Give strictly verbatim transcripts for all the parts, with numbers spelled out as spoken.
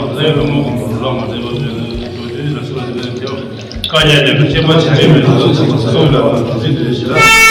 པ་ལྷའི་ལྷ་མོ་གི་རང་ལ་རེ་བ་བྱས་ནས་ཐུགས་རྗེ་ཆེ་ཞུ་བ་དེ་ལས་དེ་བ། བཀའ་རྒྱ་ཉན་པའི་སྐྱེས་པ་ཆེ་ཆེ་མེད་ལ་ཚོགས་ཚོགས་ལ་བ་དུས་དེ་ཞེས།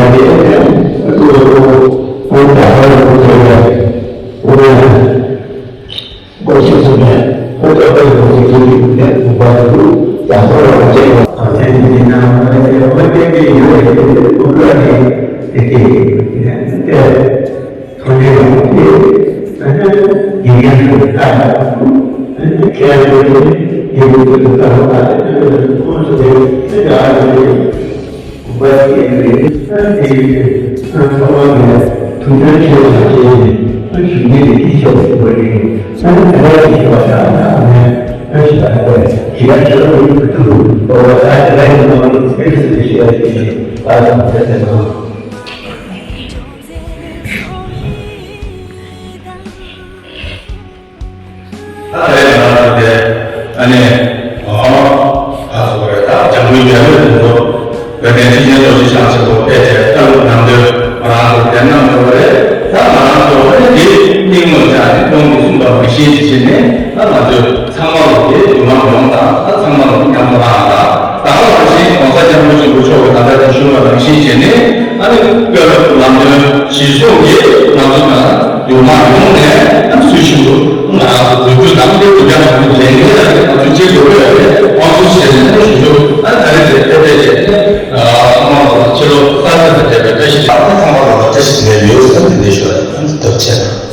ཡང་དེ་ཨ་ཏུ་ཨོ་ཨོ་ད་ཧ་ར་ཨོ་ཏེ་ཨོ་ཡ་ཨོ་ཤི་སུ་ནེ་ཨོ་ཏེ་ཨོ་ཏེ་ཨོ་ཏེ་ཏུ་ཏུ་ནེ་ཨོ་པ་ཏུ་ད་ཧ་ར་ཨོ་ཏེ་ཨོ་ཏེ་ཏེ་ཡོད་ཨོ་ཏེ་ཏེ་ཡོད་ཨོ་ཏེ་ཏེ་ཏེ་ཏེ། ཐོན་ལས་ཡོང་སྟེ། ཡིན་ཡང་དུ་ལྟ་བ། ཁྱེད་རང་ཚོས་ཡིན་དུ་ལྟ་བ་ཁོང་ཚོ་དེ་ཨ་ཡ་རེད། བ་ཡི་རེད། ཨ་དེ་ཡི་ཨ་ཁོ་རང་གི་ཐུགས་འདོད་ཆེ་བ་དེ་ཨ་ཞུ་ཡིན་དེ་ཤོག་ཟེར་བ་རེད། ཨ་ནི་ད་ཡ་ཞུ་བ་དང་ཨ་ནི་ཨ་ཞུ་བ་དང་ཞི་ཡ་ཞུ་བ་ཡིན་དུ་འོ་ད་ཡ་ད་ཡ་ཡིན་ནོ་ཡིན་ཟེར་ཞུ་ཡ་ཞུ་ཡིན། ཨ་དང་ཟེར་ཟེར་ནོ། ད་རེས་ང་རང་ཚོ་དེ་ཨ་ནི་ཨ་ཨ་ཚོ་རེད། ད་འཇམ་མགོན་རྒྱལ་བའི་དྲུང་དུ་བོད་པའི་ཁྲི་ཆེན་རྡོ་རྗེ་འཆང་ཆེན་པོ་ཕེབས་བྱས་ལྟ་ལུགས་ནང་དོན་ང་རང་ཚོ་དེ་རྣམས་ཡོད་པ་རེད། ད་ང་རང་ཚོ་ཨ་ནི་དེ་གླེང་མོལ་བྱས་ནས་ཁོང་གིས་གསུངས་པ་ནང་བཞིན་ཅིག་བྱས་ནས་ད་ང་ཚོས་ཚང་མ་ལོ་དེ་རྒྱུ་མ་ཡོང་དང་ད་ཚང་མ་ལོ་མཉམ་དུ་ལངས་དང་། ད་ག་ནང་བཞིན་༸གོང་ས་༸སྐྱབས་མགོན་ཆེན་པོ་མཆོག་གིས་ད་ལྟ་དེ་ཞུ་བ་ནང་བཞིན་བྱས་ནས་ཨ་ནི་བོད་ལམ་སྟོན་གཞིར་བཟུང་གིས་ང་ཚོ་ནང་ཡོང་མ་ཡོང་ནས་ཨ་ནི་ཚུལ་བཞིན་དུ་ང་རང་ཚོ་འཛུགས་སྐྲུན་དང་དེ་འཛུགས་སྐྲུན་དང་དེ་ལས་འགན་ལ་ང་ཚོ་བྱེད་དགོས་པ་ཡོད་རེད། དབང་ཚུལ་བྱས་ནས་ཨ་ནི་ཞུ་རྒྱུ་ཨ་ནི་ད་རེས་དེ་ཕེབས་ཕེབས་བྱས་ནས་ཨ་ཚང་མ་ལ་ཕྱི་ལོ་གསར་པ་དང་འབྲེལ་བའི་བཀྲ་ཤིས་བདེ་ལེགས་ཚང་མ་ལ་བཀྲ་ཤིས་བདེ་ལེགས་ཡོད་ཟེར་དེ་འདྲ་ཞུ་བ་ཡིན། ཐུགས་རྗེ་ཆེ།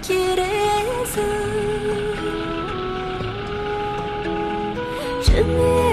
ཁྱེད་རེད་ཟེར། དྲི་མེད་